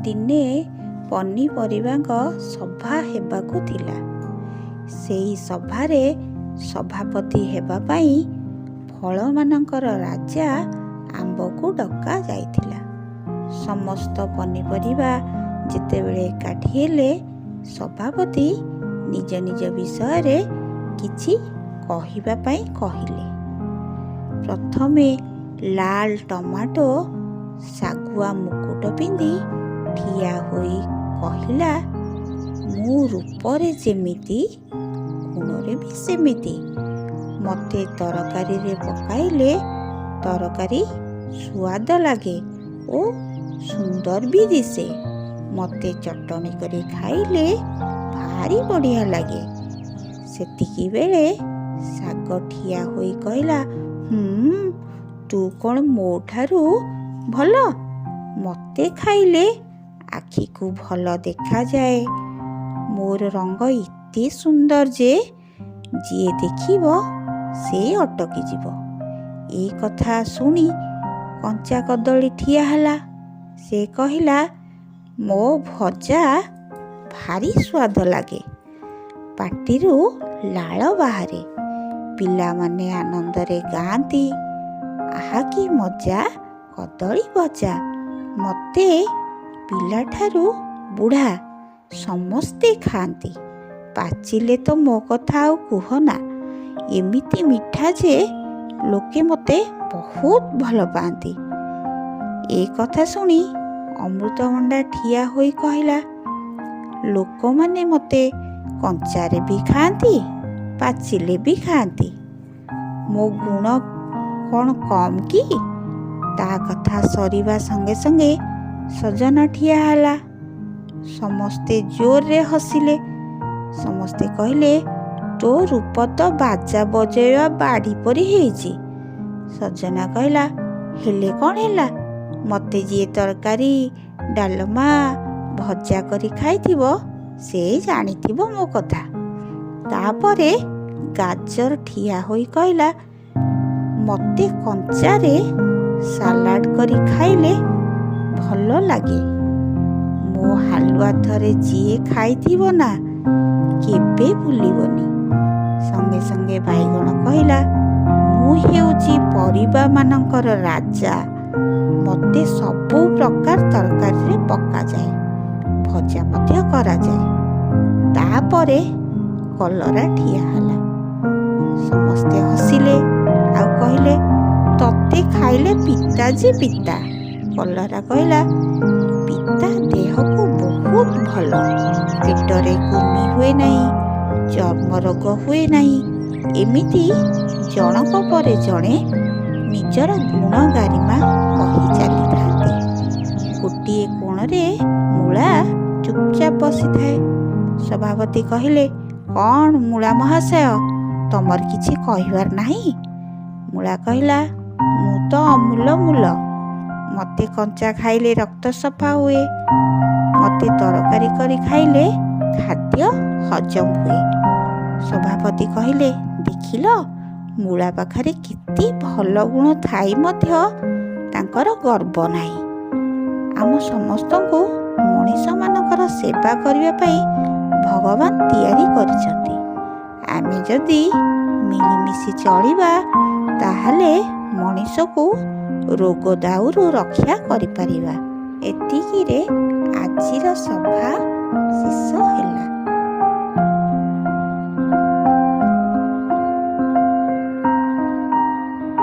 ଦିନେ ପନିପରିବାଙ୍କ ସଭା ହେବାକୁ ଥିଲା। ସେଇ ସଭାରେ ସଭାପତି ହେବା ପାଇଁ ଫଳମାନଙ୍କର ରାଜା ଆମ୍ବକୁ ଡକା ଯାଇଥିଲା। ସମସ୍ତ ପନିପରିବା ଯେତେବେଳେ ଏକାଠି ହେଲେ, ସଭାପତି ନିଜ ନିଜ ବିଷୟରେ କିଛି କହିବା ପାଇଁ କହିଲେ। ପ୍ରଥମେ ଲାଲ ଟମାଟୋ ଶାଗୁଆ ମୁକୁଟ ପିନ୍ଧି ଠିଆ ହୋଇ କହିଲା, "ମୁଁ ରୂପରେ ଯେମିତି, ଗୁଣରେ ବି ସେମିତି। ମୋତେ ତରକାରୀରେ ପକାଇଲେ ତରକାରୀ ସୁଆଦ ଲାଗେ ଓ ସୁନ୍ଦର ବି ଦିଶେ। ମୋତେ ଚଟଣି କରି ଖାଇଲେ ଭାରି ବଢ଼ିଆ ଲାଗେ।" ସେତିକିବେଳେ ଶାଗ ଠିଆ ହୋଇ କହିଲା, "ହୁଁ, ତୁ କ'ଣ ମୋ ଠାରୁ ଭଲ? ମୋତେ ଖାଇଲେ ଆଖିକୁ ଭଲ ଦେଖାଯାଏ। ମୋର ରଙ୍ଗ ଏତେ ସୁନ୍ଦର ଯେ ଯିଏ ଦେଖିବ ସେ ଅଟକିଯିବ।" ଏ କଥା ଶୁଣି କଞ୍ଚା କଦଳୀ ଠିଆ ହେଲା। ସେ କହିଲା, "ମୋ ଭଜା ଭାରି ସ୍ୱାଦ ଲାଗେ, ପାଟିରୁ ଲାଳ ବାହାରେ। ପିଲାମାନେ ଆନନ୍ଦରେ ଗାଆନ୍ତି, 'ଆହା କି ମଜା, କଦଳୀ ଭଜା।' ମୋତେ ପିଲାଠାରୁ ବୁଢ଼ା ସମସ୍ତେ ଖାଆନ୍ତି। ପାଚିଲେ ତ ମୋ କଥା ଆଉ କୁହନା, ଏମିତି ମିଠା ଯେ ଲୋକେ ମୋତେ ବହୁତ ଭଲ ପାଆନ୍ତି।" ଏ କଥା ଶୁଣି ଅମୃତଭଣ୍ଡା ଠିଆ ହୋଇ କହିଲା, "ଲୋକମାନେ ମୋତେ କଞ୍ଚାରେ ବି ଖାଆନ୍ତି, ପାଚିଲେ ବି ଖାଆନ୍ତି। ମୋ ଗୁଣ କ'ଣ କମ୍ କି?" ତା କଥା ସରିବା ସଙ୍ଗେ ସଙ୍ଗେ ସଜନା ଠିଆ ହେଲା। ସମସ୍ତେ ଜୋରରେ ହସିଲେ। ସମସ୍ତେ କହିଲେ, "ତୋ ରୂପ ତ ବାଜା ବଜେଇବା ବାଡ଼ି ପରି ହେଇଛି।" ସଜନା କହିଲା, "ହେଲେ କ'ଣ ହେଲା? ମୋତେ ଯିଏ ତରକାରୀ, ଡାଲମା, ଭଜା କରି ଖାଇଥିବ, ସେ ଜାଣିଥିବ ମୋ କଥା।" ତାପରେ ଗାଜର ଠିଆ ହୋଇ କହିଲା, "ମୋତେ କଞ୍ଚାରେ ସାଲାଡ଼ କରି ଖାଇଲେ ଭଲ ଲାଗେ। ମୋ ହାଲୁଆ ଥରେ ଯିଏ ଖାଇଥିବ ନା, କେବେ ଭୁଲିବନି।" ସଙ୍ଗେ ସଙ୍ଗେ ବାଇଗଣ କହିଲା, "ମୁଁ ହେଉଛି ପରିବାମାନଙ୍କର ରାଜା। ମୋତେ ସବୁ ପ୍ରକାର ତରକାରୀରେ ପକାଯାଏ, ଭଜା ମଧ୍ୟ କରାଯାଏ।" ତାପରେ କଲରା ଠିଆ ହେଲା। ସମସ୍ତେ ହସିଲେ ଆଉ କହିଲେ, "ତତେ ଖାଇଲେ ପିତା ଯେ ପିତା।" କଲରା କହିଲା, "ପିତା ଦେହକୁ ବହୁତ ଭଲ। ପେଟରେ କୃମି ହୁଏ ନାହିଁ, ଚର୍ମ ରୋଗ ହୁଏ ନାହିଁ।" ଏମିତି ଜଣକ ପରେ ଜଣେ ନିଜର ଗୁଣ ଗାରିମା କହି ଚାଲିଥାନ୍ତି। ଗୋଟିଏ କୋଣରେ ମୂଳା ଚୁପଚାପ ବସିଥାଏ। ସଭାପତି କହିଲେ, "କ'ଣ ମୂଳା ମହାଶୟ, ତମର କିଛି କହିବାର ନାହିଁ?" ମୂଳା କହିଲା, "ମୁଁ ତ ଅମୂଲ ମୂଲ। ମୋତେ କଞ୍ଚା ଖାଇଲେ ରକ୍ତ ସଫା ହୁଏ। ମୋତେ ତରକାରୀ କରି ଖାଇଲେ ଖାଦ୍ୟ ହଜମ ହୁଏ।" ସଭାପତି କହିଲେ, "ଦେଖିଲ, ମୂଳା ପାଖରେ କେତେ ଭଲ ଗୁଣ ଥାଇ ମଧ୍ୟ ତାଙ୍କର ଗର୍ବ ନାହିଁ। ଆମ ସମସ୍ତଙ୍କୁ ମଣିଷମାନଙ୍କର ସେବା କରିବା ପାଇଁ ଭଗବାନ ତିଆରି କରିଛନ୍ତି। ଆମେ ଯଦି ମିଳିମିଶି ଚଳିବା, ତାହେଲେ ମଣିଷକୁ ରୋଗ ଦାଉରୁ ରକ୍ଷା କରିପାରିବା।" ଏତିକିରେ ଆଜିର ସଭା ଶେଷ ହେଲା।